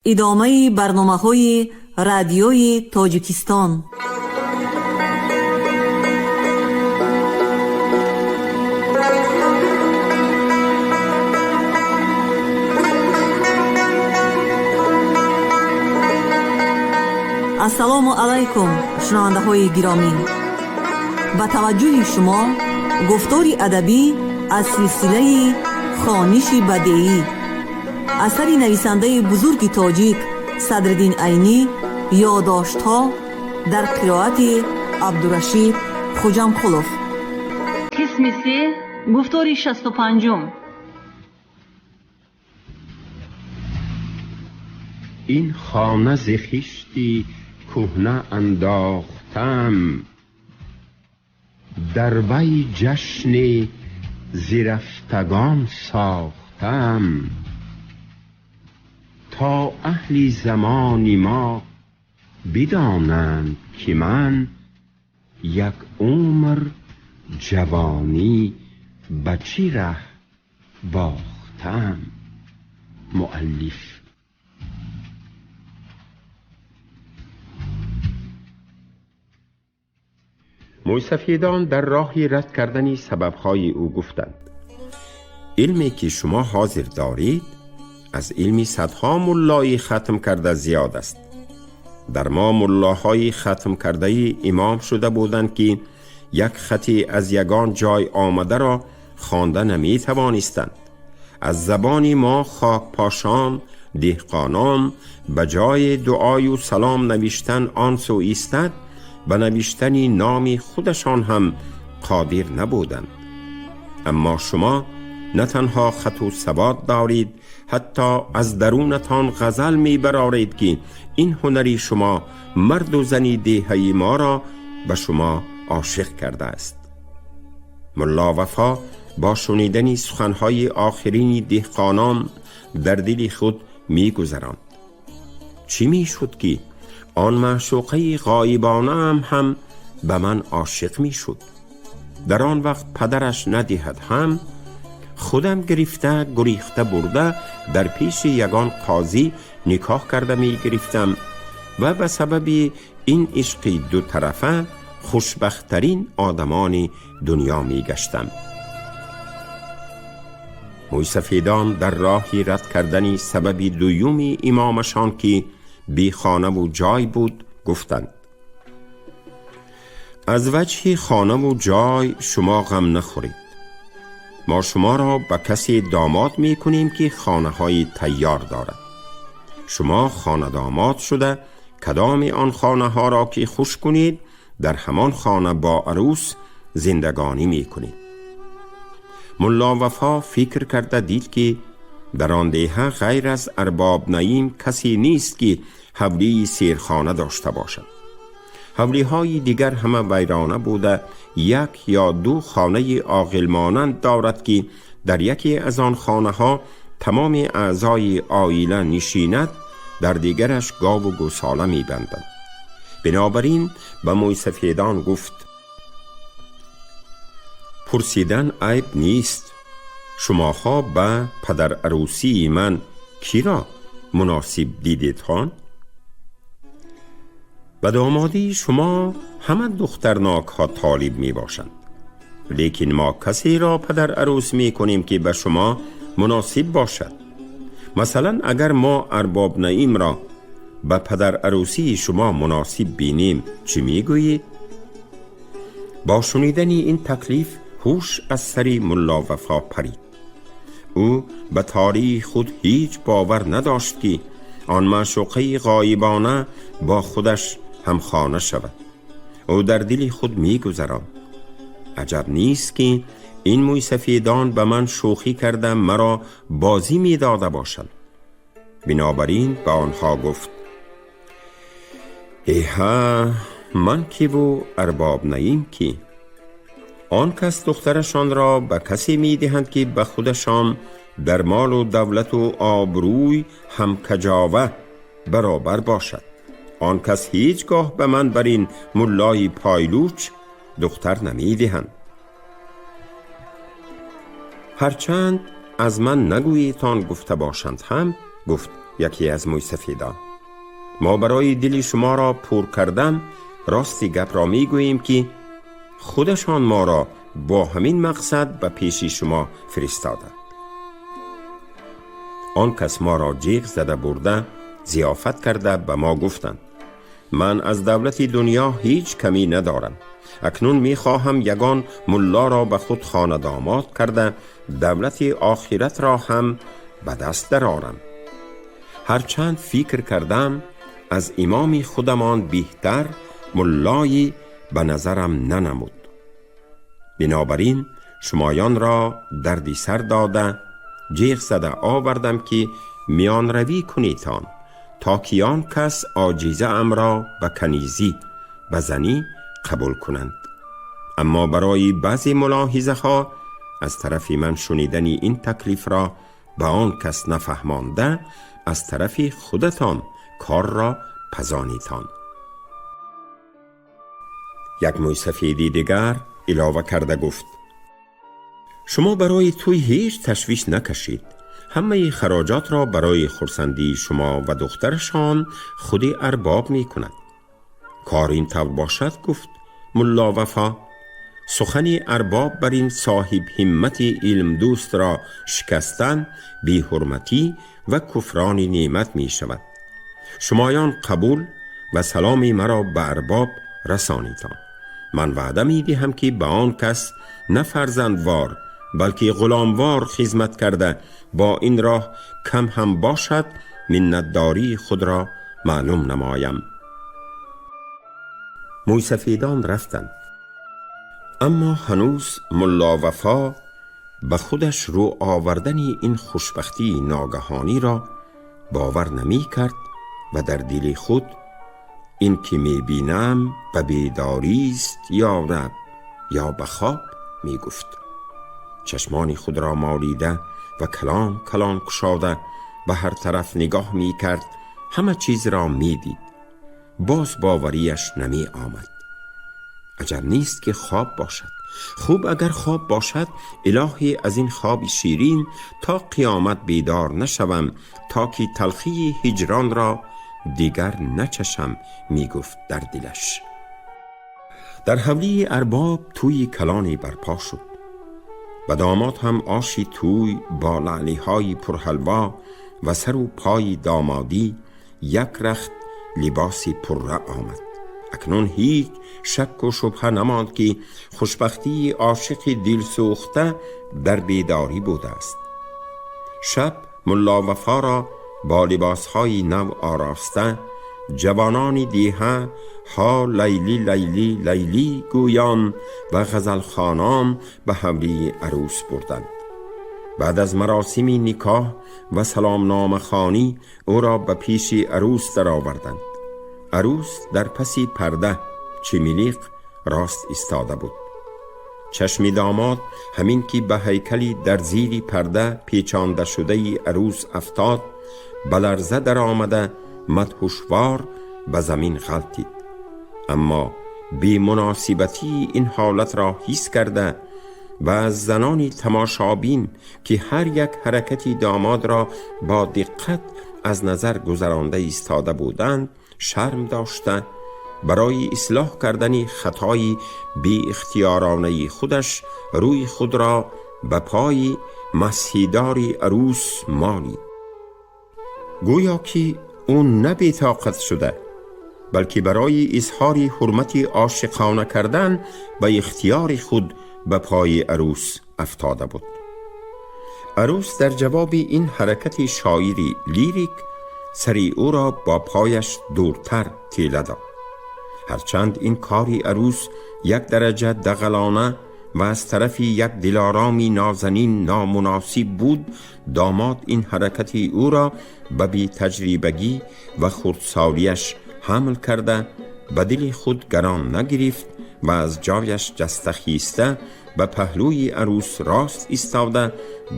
Идомаи барномаҳои Радиои Тоҷикистон. Ассалому алайкум, шунавандаҳои гиромӣ! Ба таваҷҷӯҳи шумо гуфтори адабӣ аз силсилаи «Хониши бадеӣ», асари нависандаи бузурги тоҷик Садриддин Айнӣ, «Ёдоштҳо», дар қироати Абдурашид Хуҷамқулов. Қисми се, гуфтори 65-ум. Ин хона зи хишти кӯҳна андохтам, дар вай ҷашни зирафтагон сохтам, то аҳли замони мо бидонанд, ки ман як умр ҷавонӣ ба чӣ раҳ бохтам. Муаллиф. Мӯйсафедон дар роҳи рад кардани сабабҳои ӯ гуфтанд: илме ки шумо ҳозир доред, аз илми садҳо муллои хатм карда зиёд аст. Дар мо муллоҳои хатм кардаи имом шуда буданд, ки як хати аз ягон ҷой омадаро хонда наметавонистанд. Аз забони мо хокпошон, деҳқонон ба ҷои дуою салом навиштан он сӯ истад, ба навиштани номи худашон ҳам қодир набуданд. Аммо шумо на танҳо хату савод доред, ҳатто аз дарунатон ғазал мебароред, ки ин ҳунари шумо марду зани деҳаи моро ба шумо ошиқ кардааст. Мулло Вафо бо шунидани суханҳои охирини деҳқонон дар дили худ мегузаронд: чӣ мешуд, ки он маъшуқаи ғоибонаам ҳам ба ман ошиқ мешуд? Дар он вақт падараш надиҳад ҳам, худам гирифта, гурехта бурда, дар пеши ягон қозӣ никоҳ карда мегирифтам ва ба сабаби ин ишқи дутарафа хушбахттарин одамони дунё мегаштам. Мӯйсафедон дар роҳи рад кардани сабаби дуюми имомашон, ки бехонаву ҷой буд, гуфтанд: аз ваҷҳи хонаву ҷой шумо ғам нахӯред. Мо шуморо ба касе домод мекунем, ки хонаҳои тайёр дорад. Шумо хонадомод шуда, кадоми он хонаҳоро ки хуш кунед, дар ҳамон хона бо арӯс зиндагонӣ мекунед. Мулло Вафо фикр карда дид, ки дар он деҳа ғайр аз Арбоб Наим касе нест, ки ҳавлии серхона дошта бошад. Ҳавлиҳои дигар ҳама вайрона буда, як ё ду хонаи оғилмонанд дорад, ки дар яке аз он хонаҳо тамоми аъзои оила нишинад, дар дигараш гову гӯсола мебанданд. Бинобар ин ба мӯйсафедон гуфт: пурсидан айб нест, шумоҳо ба падарарӯсии ман киро муносиб дидедхон? Ба домодии шумо ҳама духтарнокҳо толиб мебошанд, лекин мо касеро падарарӯс мекунем, ки ба шумо муносиб бошад. Масалан, агар мо Арбоб Наимро ба падарарӯсии шумо муносиб бинем, чӣ мегӯед? Бо шунидани ин таклиф ҳуш аз сари Мулло Вафо парид. Ӯ ба таърихи худ ҳеҷ бовар надошт, ки он маъшуқаи ғоибона бо худаш ҳамхона шавад. Ӯ дар дили худ мегузаронд: аҷаб нест, ки ин мӯйсафедон ба ман шӯхӣ карда, маро бозӣ медода бошанд. Бинобар ин ба онҳо гуфт: эҳа, ман киву Арбоб Наим ки? Он кас духтарашонро ба касе медиҳанд, ки ба худашон дар молу давлату обрӯй ҳамкаҷова баробар бошад. Он кас ҳеҷ гоҳ ба ман бар ин муллои пайлуч духтар намедиҳанд. Ҳарчанд аз ман нагӯетон гуфта бошанд ҳам, гуфт یکی از مویسفیدان: ما برای دل شما را پر کردن راستی گپ را می گوییم که خودشان ما را با همین مقصد به پیش شما فرستادند. آن کس ما را جیغ زده برده ضیافت کرده به ما گفتند: من از دولت دنیا هیچ کمی ندارم. اکنون می خواهم یگان ملا را به خود خانه داماد کرده دولت آخرت را هم به دست درآرم. هرچند فکر کردم از امام خودمان بهتر ملایی به نظرم ننمود. بنابراین شمایان را دردی سر داده جیغ زده آوردم که میان روی کنیتان تا که آن کس عاجزه ام را به کنیزی به زنی قبول کنند. اما برای بعضی ملاحظه ها از طرف من شنیدن این تکلیف را به آن کس نفهمانده از طرف خودتان کار را پزانیتان. یک مویسفیدی دیگر علاوه کرده گفت: شما برای توی هیچ تشویش نکشید. همه خراجات را برای خرسندی شما و دخترشان خود ارباب می کند. کار این طور باشد، گفت ملا وفا، سخن ارباب بر این صاحب همت علم دوست را شکستن بی حرمتی و کفران نعمت می شود. شمایان قبول و سلامی مرا به ارباب رسانیتان. من وعده می دهم که به آن کس نه فرزندوار بلکه غلاموار خدمت کرده با این راه کم هم باشد منتداری خود را معلوم نمایم. مویسفیدان رفتند، اما هنوز ملا وفا به خودش رو آوردن این خوشبختی ناگهانی را باور نمی کرد و در دل خود این که می بینم به بیداری است یا رب یا به خواب می گفت. چشمانی خود را مالیده و کلان کلان کشاده به هر طرف نگاه می کرد. همه چیز را می دید. باز باوریش نمی آمد. عجب نیست که خواب باشد. خوب اگر خواب باشد الهی از این خواب شیرین تا قیامت بیدار نشوم تا که تلخی هجران را دیگر نچشم، می گفت در دلش. در حولی ارباب توی کلانی برپا شد و داماد هم آشی توی با لعلی های پرحلوا و سر و پای دامادی یک رخت لباسی پره آمد. اکنون هیچ شک و شبهه نماند که خوشبختی عاشق دل سوخته در بیداری بوده است. شب ملا وفا را با لباسهای نو آراسته جوانان دیهه ها لیلی لیلی لیلی گویان و غزلخوانان به حولی عروس بردند. بعد از مراسم نکاح و سلام نامه خوانی او را به پیش عروس درآوردند. عروس در پس پرده چمیلیق راست ایستاده بود. چشم داماد همین که به هیکلی در زیر پرده پیچانده شده عروس افتاد، به لرزه در آمده مدهوشوار به زمین غلتید. اما بی مناسبتی این حالت را حس کرده و از زنانی تماشابین که هر یک حرکتی داماد را با دقت از نظر گذرانده ایستاده بودند شرم داشته برای اصلاح کردن خطای بی اختیارانه خودش روی خود را به پای مسیحدار عروس مالید. گویا که او نه بی طاقت شده بلکه برای اظهار حرمت عاشقانه کردن به اختیار خود به پای عروس افتاده بود. عروس در جواب این حرکت شاعری لیریک سری او را با پایش دورتر تیله داد. هرچند این کاری عروس یک درجه دغلانه و از طرفی یک دلارامی نازنین نامناسب بود، داماد این حرکت او را به بی تجربگی و خردسالیش حمل کرده به دل خود گران نگرفت و از جایش جسته خیسته به پهلوی عروس راست ایستاده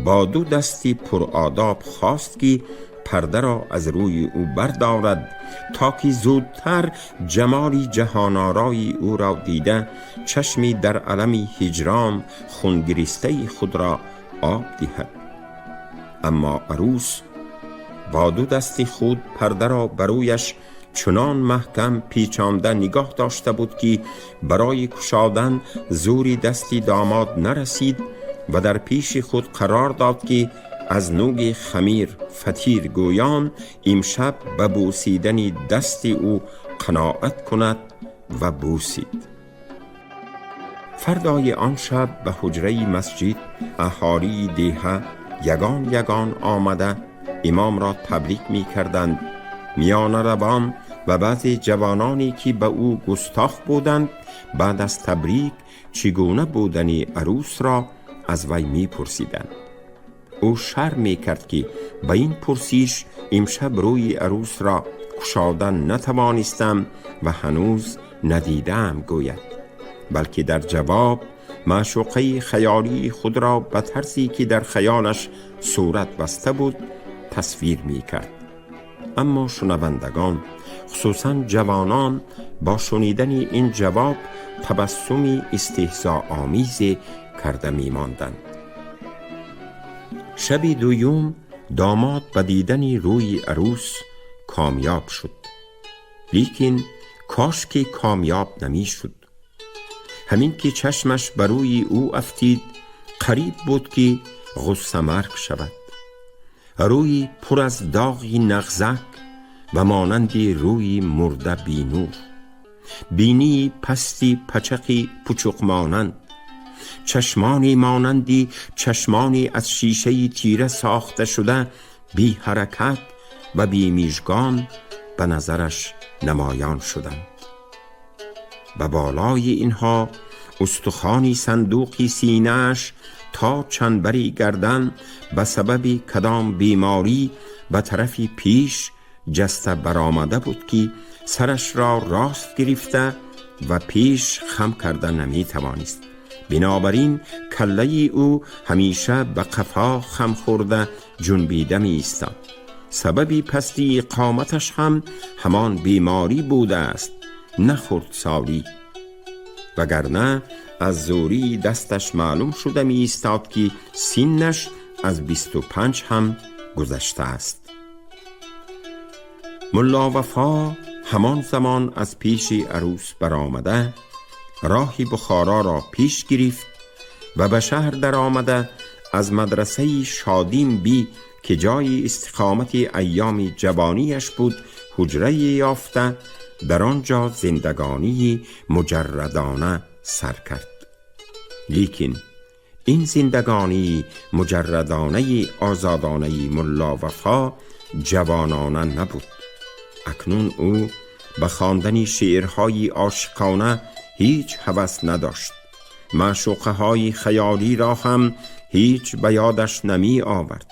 با دو دستی پرآداب خواست که پرده را از روی او بردارد تا که زودتر جمال جهانآرای او را دیده چشمی در علم هجران خونگریسته خود را آب دهد. اما عروس با دو دستی خود پرده را برویش چنان محکم پیچانده نگاه داشته بود که برای کشادن زوری دستی داماد نرسید و در پیش خود قرار داد که از نوگ خمیر فتیر گویان امشب به بوسیدن دست او قناعت کند و بوسید. فردای آن شب به حجره مسجد اهالی دیهه یگان یگان آمده امام را تبریک می کردند. میان روان و بعضی جوانانی که به او گستاخ بودند بعد از تبریک چگونه بودن عروس را از وی می پرسیدند. او شرم می کرد که به این پرسیش امشب روی عروس را کشادن نتوانستم و هنوز ندیدم گوید، بلکه در جواب معشوقه خیالی خود را به طرزی که در خیالش صورت بسته بود تصویر می کرد. اما شنوندگان، خصوصا جوانان، با شنیدن این جواب تبسمی استهزاء آمیز کرده می ماندند. شب دوم داماد به دیدن روی عروس کامیاب شد، لیکن کاش که کامیاب نمی شد. همین که چشمش بر روی او افتید قریب بود که غصه مرگ شود. روی پر از داغی نغزک و مانند روی مرده بی نور، بینی پستی پچقی پچق مانند، چشمانی مانندی چشمانی از شیشه تیره ساخته شده بی حرکت و بی میژگان به نظرش نمایان شدند. به بالای اینها استخوانی صندوقی سینه‌اش تا چنبری گردن به سبب کدام بیماری به طرف پیش جسته برآمده بود که سرش را راست گرفته و پیش خم کرده نمی توانست. بنابراین کله او همیشه به قفا خم خورده جنبیده می ایستاد. سبب پستی قامتش هم همان بیماری بوده است، نه خردسالی، وگرنه از زوری دستش معلوم شده می ایستاد که سینش از 25 هم گذشته است. ملا وفا همان زمان از پیش عروس برآمده راهی بخارا را پیش گرفت و به شهر در آمده از مدرسه شادیم بی که جای استقامت ایام جوانیش بود حجره یافته در آنجا زندگانی مجردانه سر کرد. لیکن این زندگانی مجردانه آزادانه ملا وفا جوانانه نبود. اکنون او به خواندن شعرهای عاشقانه هیچ هوس نداشت. معشوقه های خیالی را هم هیچ به یادش نمی آورد.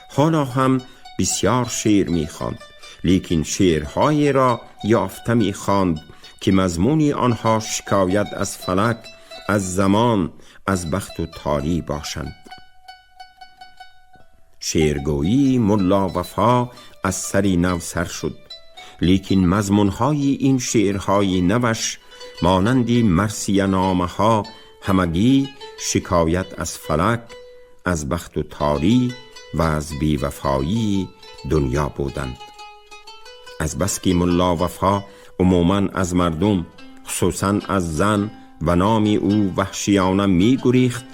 حالا هم بسیار شعر می خواند، لیکن شعرهای را یافته می خواند که مضمون آنها شکایت از فلک، از زمان، از بخت و تاری باشند. شعرگویی ملا وفا از سری نو سر شد، لیکن مضمونهای این شعرهای نوش مانند مرثیه نامه ها همگی شکایت از فلک، از بخت و تاری و از بیوفایی دنیا بودند. از بس که ملا وفا عموماً از مردم، خصوصاً از زن و نام او وحشیانه می گریخت،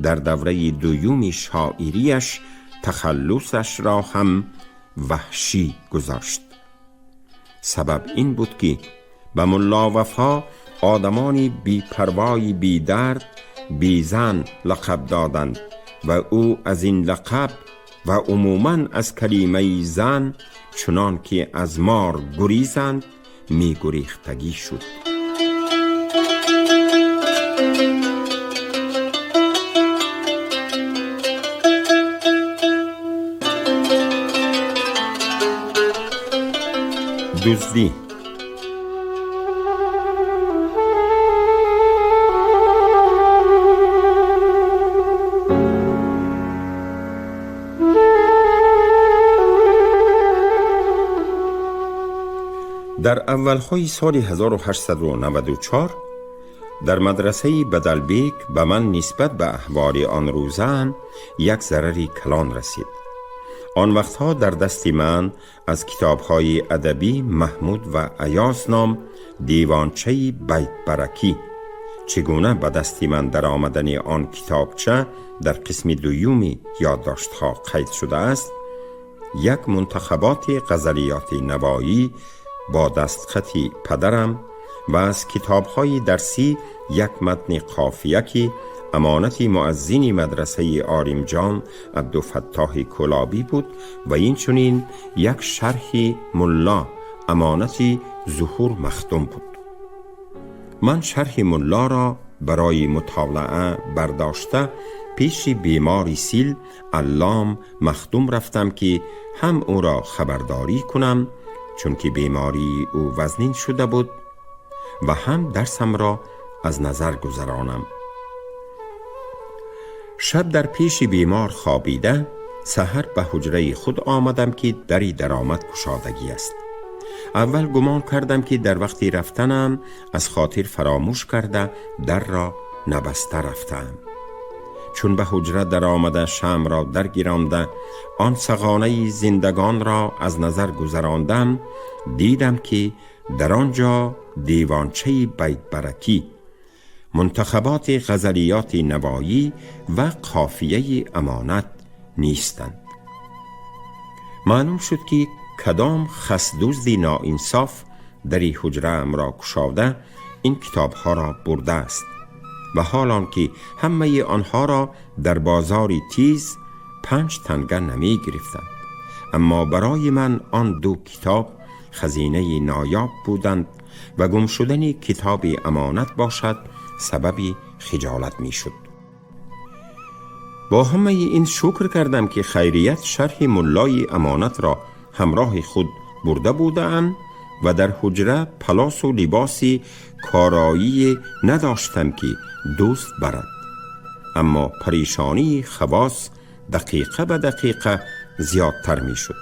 در دوره دوم شاعریش تخلصش را هم وحشی گذاشت. سبب این بود که به ملا وفا آدمانی بی پروای، بی درد، بی زن لقب دادند و او از این لقب و عموماً از کلمه زن چنان که از مار گریزند می گریختگی شد. دزدی. در اولهای سال 1894 در مدرسه بدلبیک به من نسبت به احوال آن روزم یک ضرر کلان رسید. آن وقتها در دست من از کتابهای ادبی محمود و ایاز نام دیوانچه بیت برکی چگونه به دست من در آمدن آن کتابچه در قسم دویومی یادداشت‌ها قید شده است، یک منتخبات غزلیات نوایی با دستخط پدرم و از کتاب‌های درسی یک متن قافیه که امانت مؤذن مدرسه آریمجان عبدالفتاح کلابی بود و این چنین یک شرح ملا امانت ظهور مختوم بود. من شرح ملا را برای مطالعه برداشته پیش بیماری سیل علام مختوم رفتم که هم او را خبرداری کنم، چون که بیماری او وزنین شده بود، و هم درسم را از نظر گذرانم. شب در پیش بیمار خوابیده سحر به حجره خود آمدم که دری درآمد کشادگی است. اول گمان کردم که در وقتی رفتنم از خاطر فراموش کرده در را نبسته رفتم. چون به حجره در آمده شمع را درگیرانده آن سغانه زندگان را از نظر گذراندم، دیدم که در آنجا دیوانچه بیت برکی، منتخبات غزلیات نوایی و قافیه امانت نیستند. معلوم شد که کدام خسدوزد ناانصاف در حجره ام را کشاده این کتابها را برده است و حال آن که همه آنها را در بازار تیز 5 تنگه نمی گرفتند، اما برای من آن 2 کتاب خزینه نایاب بودند و گم شدن کتاب امانت باشد سبب خجالت می شد. با همه این شکر کردم که خیریت شرح ملای امانت را همراه خود برده بودم و در حجره پلاس و لباسی کارایی نداشتم که دوست برد. اما پریشانی خواص دقیقه به دقیقه زیادتر می شد،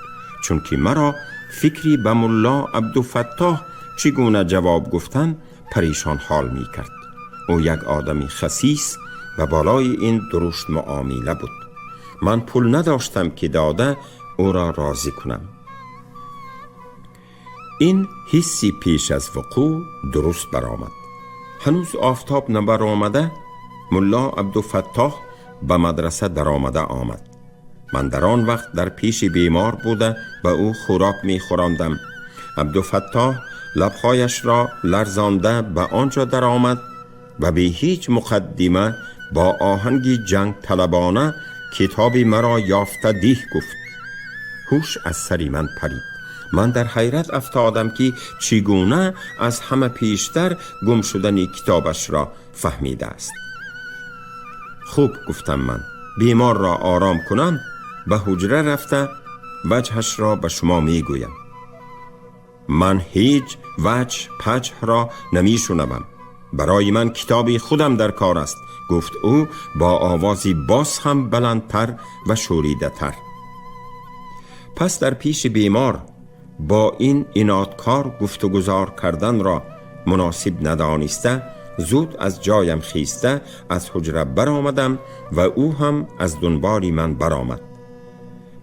چون که مرا فکری به ملا عبدالفتاح چگونه جواب گفتن پریشان حال می کرد. او یک آدمی خسیس و بالای این درشت معامله بود. من پول نداشتم که داده او را راضی کنم. این حسی پیش از وقوع درست برآمد. هنوز آفتاب نبرآمده ملا عبدالفتاح به مدرسه درآمده آمد. من در آن وقت در پیش بیمار بوده و او خوراک می خوراندم. عبدالفتاح لبهایش را لرزانده به آنجا درآمد و به هیچ مقدمه با آهنگ جنگ طلبانه کتابی مرا یافته دیه گفت. هوش از سری من پرید. من در حیرت افتادم که چگونه از همه پیشتر گم شدن کتابش را فهمیده است. خوب، گفتم من، بیمار را آرام کنم به حجره رفته وجهش را به شما میگویم. من هیچ وجه پجه را نمیشنوم. برای من کتابی خودم در کار است، گفت او با آوازی باز هم بلندتر و شوریده تر. پس در پیش بیمار با این عنادکار گفتگذار کردن را مناسب ندانسته زود از جایم خیسته از حجره برآمدم و او هم از دنبال من برآمد.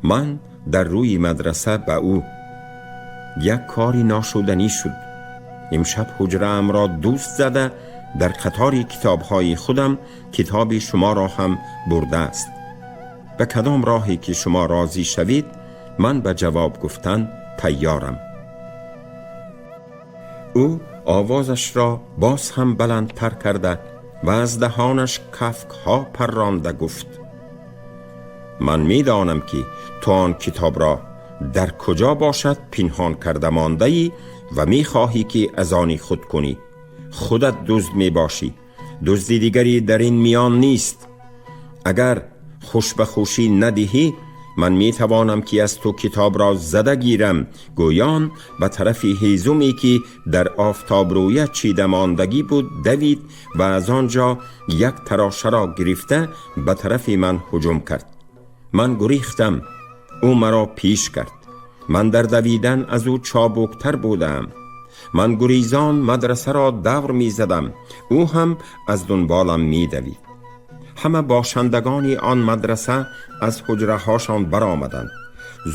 من در روی مدرسه به او یک کاری ناشدنی شد. امشب حجره ام را دوست زده در قطار کتابهای خودم کتاب شما را هم برده است. به کدام راهی که شما راضی شوید من به جواب گفتن تیارم. او آوازش را باز هم بلندتر کرده و از دهانش کفک ها پرانده گفت: من می دانم که تو آن کتاب را در کجا باشد پنهان کرده مانده ای و می خواهی که از آنی خود کنی. خودت دزد می باشی، دزد دیگری در این میان نیست. اگر خوش به خوشی ندهی من می توانم که از تو کتاب را زده گیرم. گویان به طرف هیزمی که در آفتاب رویه چیده ماندگی بود دوید و از آنجا یک تراشه را گرفته به طرف من هجوم کرد. من گریختم، او مرا پیش کرد. من در دویدن از او چابکتر بودم. من گریزان مدرسه را دور می زدم، او هم از دنبالم می دوید. همه باشندگان آن مدرسه از حجره هاشان برآمدند.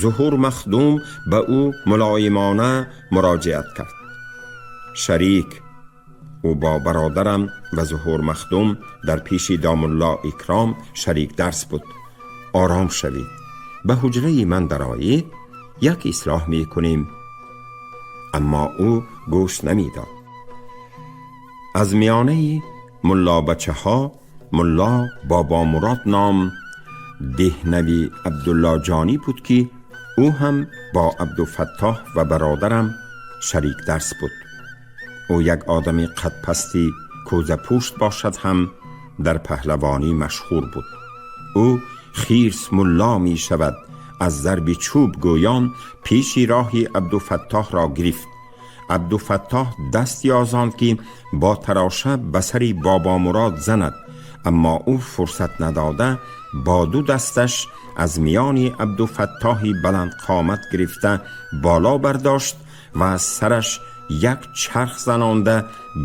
Зуҳур Махдум ба ӯ мулоимона муроҷиат кард. Шарик, ӯ бо бародарам ва Зуҳур Махдум дар пеши домулло Икром шарик дарс буд. Ором шавед, ба ҳуҷраи ман дароед, як ислоҳ мекунем. Аммо ӯ гӯш намедод. Аз миёнаи муллобачаҳо мулло Бобомурод ном деҳнави Абдуллоҷонӣ буд, ки ӯ ҳам бо Абдуфаттоҳ ва бародарам шарик дарс буд. Ӯ як одами қадпасти кӯзапӯшт бошад ҳам дар паҳлавонӣ машҳур буд. Ӯ хирс мулло мешавад аз зарби чӯб гӯён пеши роҳи Абдуфаттоҳро гирифт. Абдуфаттоҳ даст ёзонд, ки бо тароша ба сари Бобомурод занад, аммо ӯ фурсат надода бо ду дасташ аз миёни Абдуфаттоҳи баландқомат гирифта боло бардошт ва аз сараш як чарх занонда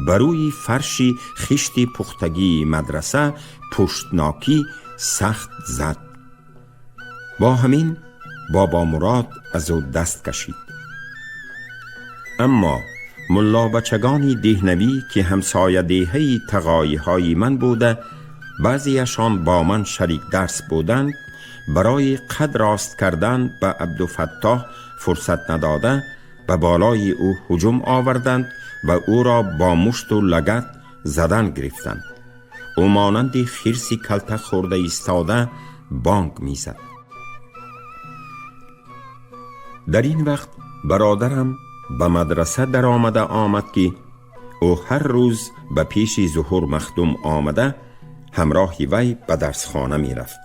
ба рӯи фарши хишти пухтагии мадраса пуштнокӣ сахт зад. Бо ҳамин Бобомурод аз ӯ даст кашид. Аммо муллобачагони деҳнавӣ, ки ҳамсоядеҳаи тағоиҳои ман буда, баъзеяшон бо ман шарик дарс буданд, барои қад рост кардан ба Абдуфаттоҳ фурсат надода ба болои ӯ ҳуҷум оварданд ва ӯро бо мушту лагат задан гирифтанд. Ӯ монанди хирси калта хӯрда истода бонг мезад. Дар ин вақт бародарам ба мадраса даромада омад, ки ӯ ҳар рӯз ба пеши Зуҳур Махдум омада ҳамроҳи вай ба дарсхона мерафт.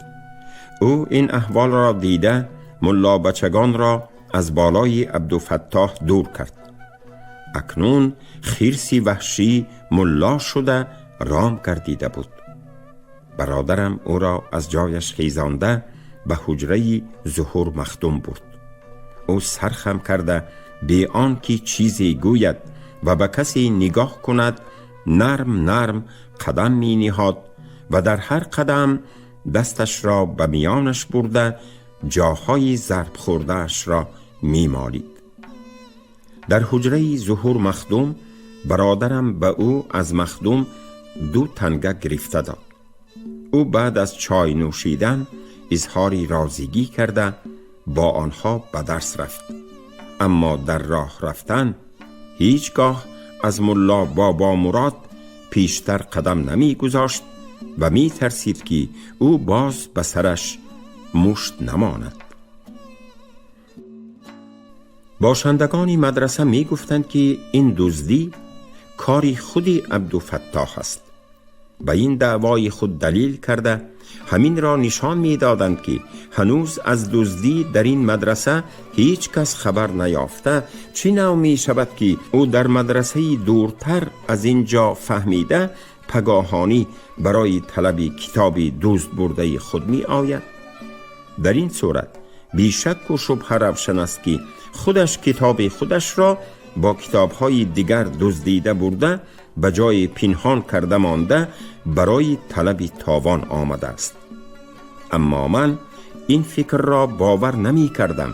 Ӯ ин аҳволро дида муллобачагонро аз болои Абдуфаттоҳ дур кард. Акнун хирси ваҳшӣ мулло шуда ром гардида буд. Бародарам ӯро аз ҷояш хезонда ба ҳуҷраи Зуҳур Махдум бурд. Ӯ сархам карда бе он ки чизе гӯяд ва ба касе нигоҳ кунад, нарм нарм қадам мениҳод ва дар ҳар қадам дасташро ба миёнаш бурда ҷоҳои зарб хӯрдаашро мемолид. Дар ҳуҷраи Зуҳур Махдум бародарам ба ӯ аз Махдум 2 танга гирифта дод. Ӯ баъд аз чой нӯшидан изҳори розигӣ карда бо онҳо ба дарс рафт. Аммо дар роҳ рафтан ҳеҷ гоҳ аз мулло Бобомурод пештар қадам намегузошт ва метарсид, ки ӯ боз ба сараш мушт намонад. Бошандагони мадраса мегуфтанд, ки ин дуздӣ кори худи Абдуфаттоҳ аст. Ба ин даъвои худ далил карда ҳаминро нишон медоданд, ки ҳанӯз аз дуздӣ дар ин мадраса ҳеҷ кас хабар наёфта, чӣ нав мешавад, ки ӯ дар мадрасаи дуртар аз ин ҷо фаҳмида пагоҳонӣ барои талаби китоби дузд бурдаи худ меояд. Дар ин сурат бешакку шубҳа равшан аст, ки худаш китоби худашро бо китобҳои дигар дуздида бурда ба ҷои пинҳон карда монда барои талаби товон омадааст. Аммо ман ин фикрро бовар намекардам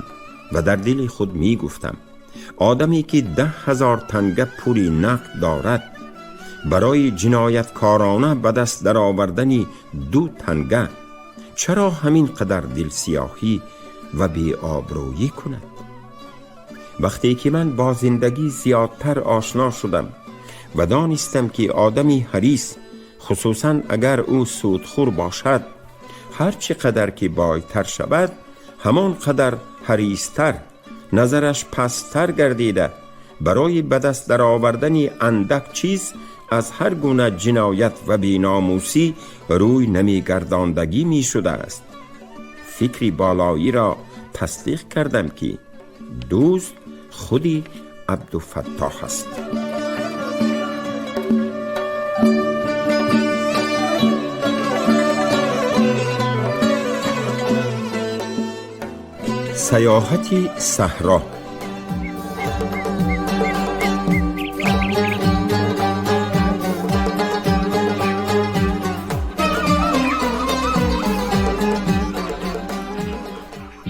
ва дар дили худ мегуфтам: одаме ки 10,000 танга пули нақд дорад, барои ҷинояткорона ба даст даровардани 2 танга чаро ҳамин қадар дилсиёҳӣ ва беобрӯyӣ кунад? Вақте ки ман бо зиндагӣ зиёдтар ошно шудам ва донистам, ки одами ҳарис, хусусан агар ӯ судхӯр бошад, ҳар чӣ қадар ки бойтар шавад, ҳамон қадар ҳаристар, назараш пасттар гардида барои ба даст даровардани андак чиз аз ҳар гуна ҷиноят ва беномусӣ рӯй намегардондагӣ мешудааст, фикри болоиро тасдиқ кардам, ки дузд худи Абдуфаттоҳ аст. Саёҳати саҳро.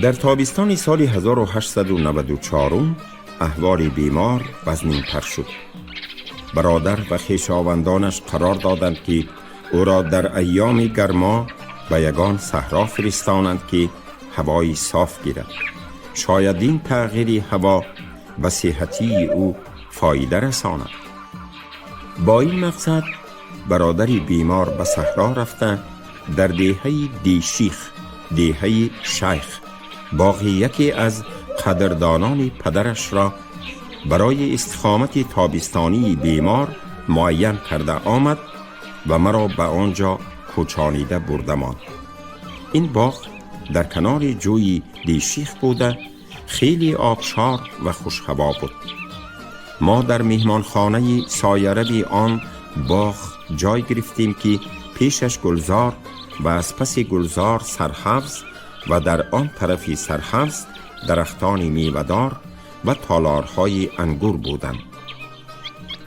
Дар тобистони соли 1894 аҳволи бемор вазнинтар шуд. Бародар ва хешовандонаш қарор доданд, ки ӯро дар айёми гармо ба ягон саҳро фиристонанд, ки ҳавои соф гирад. Шояд ин тағйири ҳаво ба сиҳатии ӯ фоида расонад. Бо ин мақсад бародари бемор ба саҳро рафта, дар деҳаи Диших, деҳаи Шайх, боғи яке аз қадрдонони падарашро барои истиқомати тобистонии бемор муайян карда омад ва маро ба он ҷо кӯчонида бурда монд. Ин боғ дар канори ҷӯи Диших буда, хеле обшор ва хушҳаво буд. Мо дар меҳмонхонаи сояраби он боғ ҷой гирифтем, ки пешаш гулзор ва аз паси гулзор сарҳавз ва дар он тарафи сарҳавз дарахтони мевадор ва толорҳои ангур буданд.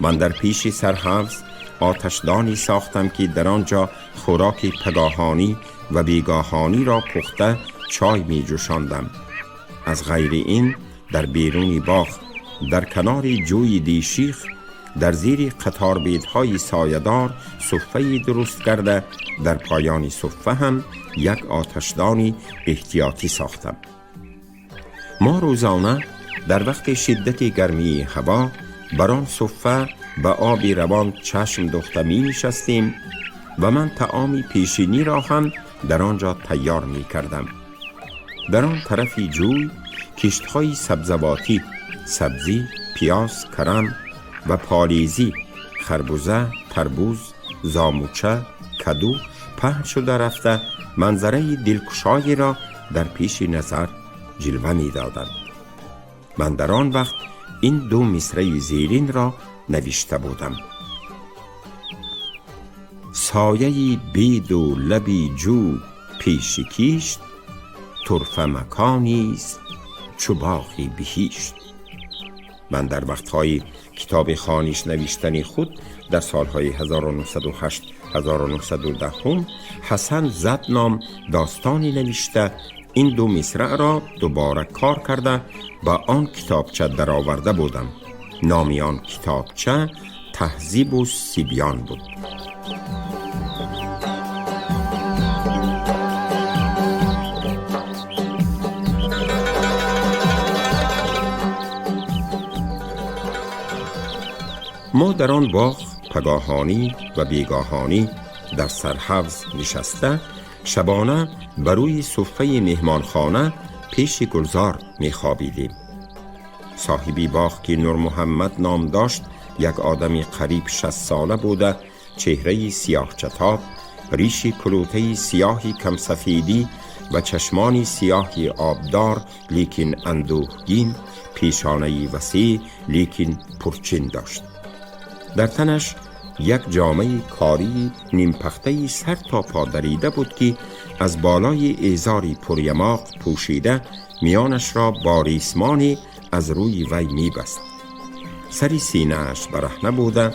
Ман дар пеши сарҳавз оташдоне сохтам, ки дар он ҷо хӯроки пагоҳонӣ ва бегоҳониро пухта чой меҷӯшондам. Аз ғайри ин, дар беруни боғ, дар канори ҷӯи Диших, дар зери қаторбедҳои соядор суффае дуруст карда, дар поёни суффа ҳам як оташдони эҳтиётӣ сохтам. Мо рӯзона дар вақти шиддати гармии ҳаво бар он суффа ба оби равон чашм духта менишастем ва ман таоми пешиниро ҳам дар он ҷо тайёр мекардам. Дар он тарафи ҷӯй киштҳои сабзавотӣ, сабзӣ, пиёз, карам ва полезӣ, харбуза, тарбуз, зомуча, каду паҳн шуда рафта, манзараи дилкушоеро дар пеши назар ҷилва медоданд. Ман дар он вақт ин ду мисраи зеринро навишта будам: сояи беду лаби ҷӯ пеши кишт, турфа маконист чу боғи биҳишт. Ман дар вақтҳои китоби хониш навиштани худ дар солҳои 1908-1910 Ҳасан зад ном достоне навишта, ин ду мисраъро дубора кор карда, ба он китобча дароварда будам. Номи он китобча Таҳзибу сибён буд. Мо дар он боғ пагоҳонӣ ва бегоҳонӣ дар сарҳавз нишаста, шабона ба рӯи суффаи меҳмонхона пеши гулзор мехобидем. Соҳиби боғ, ки Нурмуҳаммад ном дошт, як одами қариб 60 сола буда, чеҳраи сиёҳчатоб, риши кулутаи сиёҳи камсафедӣ ва чашмони сиёҳи обдор, лекин андӯҳгин, пешонаи васеъ, лекин пурчин дошт. Дар танаш як ҷомаи кории нимпахтаи сар то по дарида буд, ки аз болои эзори пурямоқ пӯшида, миёнашро бо ресмоне аз рӯи вай мебаст. Сари синааш бараҳна буда,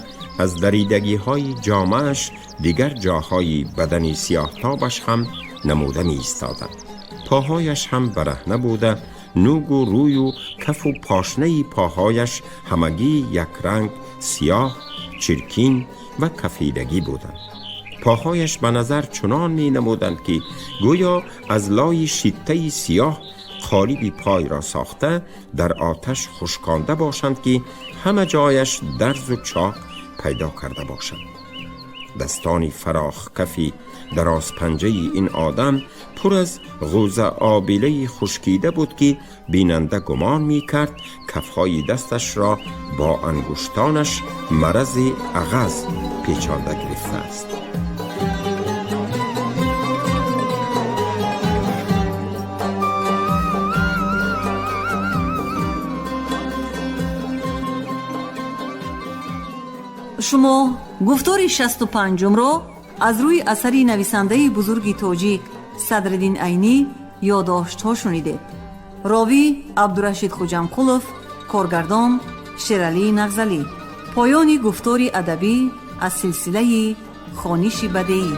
аз даридагиҳои ҷомааш дигар ҷоҳои бадани сиёҳтобаш ҳам намуда меистоданд. Поҳояш ҳам бараҳна буда, нугу рӯю кафу пошнаи поҳояш ҳамагӣ якранг сиёҳ, чиркин ва кафидагӣ буданд. Поҳояш ба назар чунон менамуданд, ки гӯё аз лои шиттаи сиёҳ қолиби пойро сохта, дар оташ хушконда бошанд, ки ҳама ҷояш дарзу чок пайдо карда бошанд. Дастони фарохкафи дарозпанҷаи ин одам пур аз ғӯза обилаи хушкида буд, ки бинанда гумон мекард, кафҳои дасташро бо ангуштонаш марази ағаз печонда гирифтааст. Шумо гуфтори 65-умро аз рӯи асари нависандаи бузурги тоҷик Садриддин Айнӣ «Ёдоштҳо» шунидед. Ровӣ Абдурашид Хуҷамқулов, коргардон Шералӣ Нағзалӣ. Поёни гуфтори адабӣ аз силсилаи хониши бадеӣ.